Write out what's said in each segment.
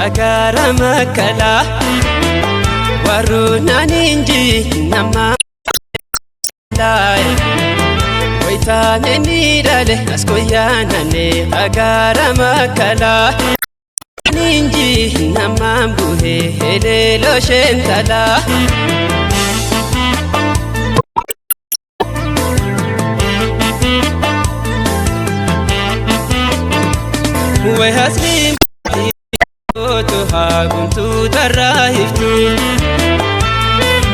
agaara makkalaa warroonaan inji nama laaye wayitaane ni dhale askoyaanane agaara makkalaa ninji namaan buhe heleeloo sheentalaa. Way hasliin Oto haagumtuu tarraa hiftu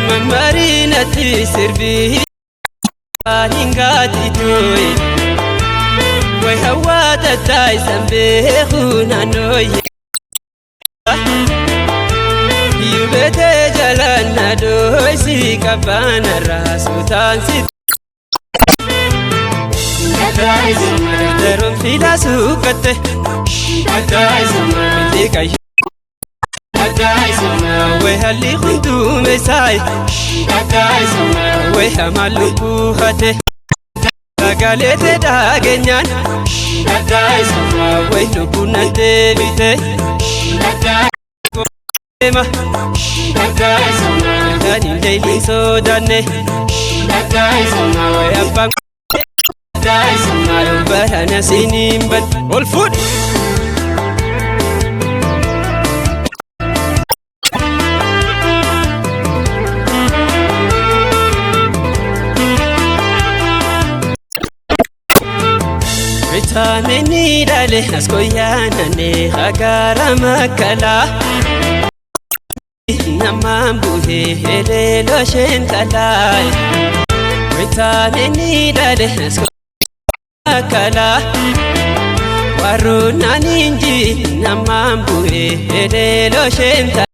Mammariinatti sirbii hin gaatitu Way hawaa tattaa isan beeku naannooyye Yubeetee jalaan na dooysi qabbaanarraa suutaan si Daroon filaa suuqatte Way halli hundume saay Way hamaan lubbuu hate Sagalee tee dhageenyaan Way lubbuun na deebite Kan hin leeyliin sodaanne Way abbaan barana siniin bad ol fuudhi. Bitaame ni dhale askoyaanane agaara makkalaa namaan buhe heleeloo sheentalaa. Bitaame ni dhale askoyaanakkalaa warroonaan inji namaan buhe heleeloo sheentalaa.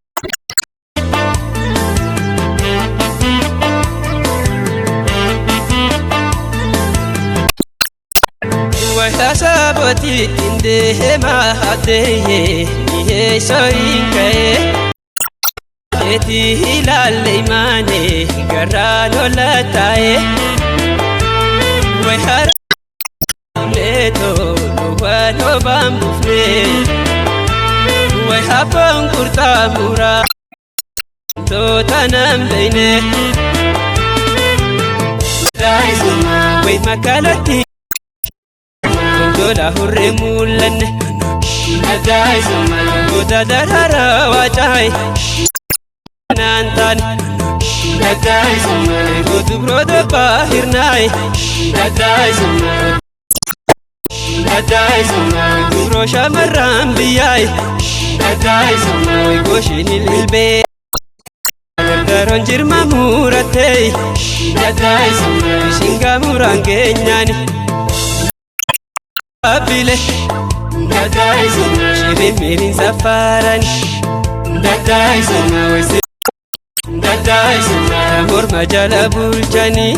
Wasaaboti indeema haddee niheessoo hin ka'e keetii ilaalle imaane garaan ola taa'e wayhara leetoo luwwan obaan buufne wayhabboon qurxaa muraa toota nan beeyne way makkalatti Gondola hurree mul'anne Goota daraaraa waacaay naan taane Gootu biroota baahirnaay Dubroo shamarraan biyyaay Gooshiin ilbilbee Daroon jirma murattee Shingaa muraan keenyaani Abile Shirin mirin safaran Morma jala bulchanii.